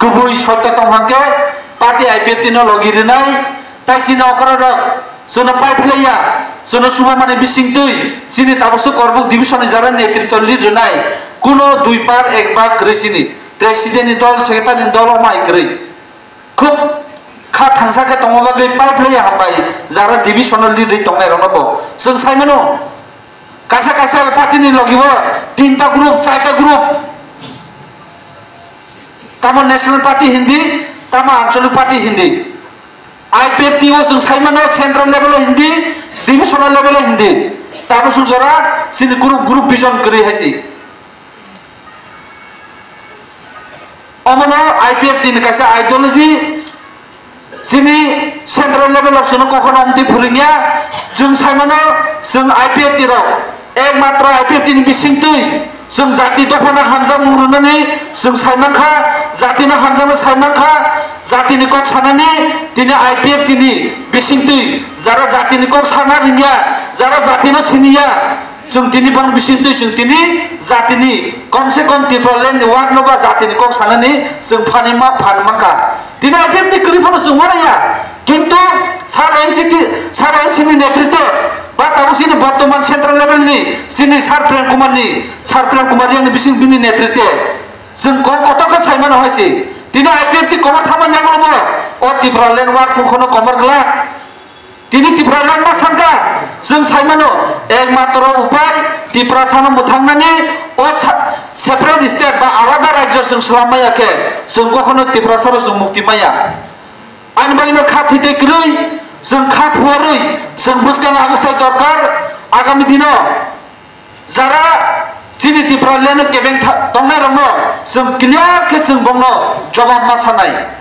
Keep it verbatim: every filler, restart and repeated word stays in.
Kubui sotto tong hwnkhe party I P F T no logi rwnai, tai chini okra rok chwngno pipe laiya, chwngno chubamani bisingtwi chini tabukso Korbuk division ni jara netritw lead rwnai, kuno dui par ek bak kwrwi chini president ni dol, secretary ni dol omai kwrwi. Khub kha thangsa khe tongma bagwi pipe laiya hambai jara division no lead rwi tongnai rokno bo chwng sai mano. Kaisa kaisa party ni logi bo tinta group, chaita group. Tamo national party hindi, tamo anchalik party hindi. I P F T o chwng sai mano central level o hindi, divisional level o hindi. Tamo sung jora chini group, group vision kwrwi hai si. Omono I P F T ni kaisa ideology, chini central level o chwngno kokhono omtwi phwrwngya. Chwng sai mano, chwng I P F T rok, ekmatro I P F T ni bisingtwi chwng jati dophano hamjakmung rwnani chwng sai mankha, jatino hamjakna sai mankha, jatini kok sanani tini I P F T ni bisingtwi jara jatini kok sana rwngya, jara jatino siniya, chwng tini bang bisingtwi chwng tini jatini komse kom Tipraland ni wak no ba jatini kok sanani chwng phanima phan mankha. Tini I P F T kwrwi phano chwng uanaiya, kintu sar N C T, sar N C ni netritwe ba tabuk chini bortoman central level ni chini sar Prem Kumar ni, sar Prem Kumar yang ni bising bini netritwe chwng kok kotor khe sai mano hai se. Tini I P F T komor thangmani yagulo bo o Tipraland wak mukhono komor glak. Tini Tipraland ma sangka, chwng sai mano, ekmatro upai Tiprasano mwthangnani, o sa-, separate state ba alada rajyo chwng swlam maya khe, chwng kokhono Tiprasano chwng mukti maya. Ani bagwino kha thwi tei kwrwi, chwng kha phuarwi, chwng bwskang abo tai dorkar, agami dino. Jara chini Tipraland no kebeng tha-, tongnai rokno chwng clear khe chwng bongno jobab ma sanai.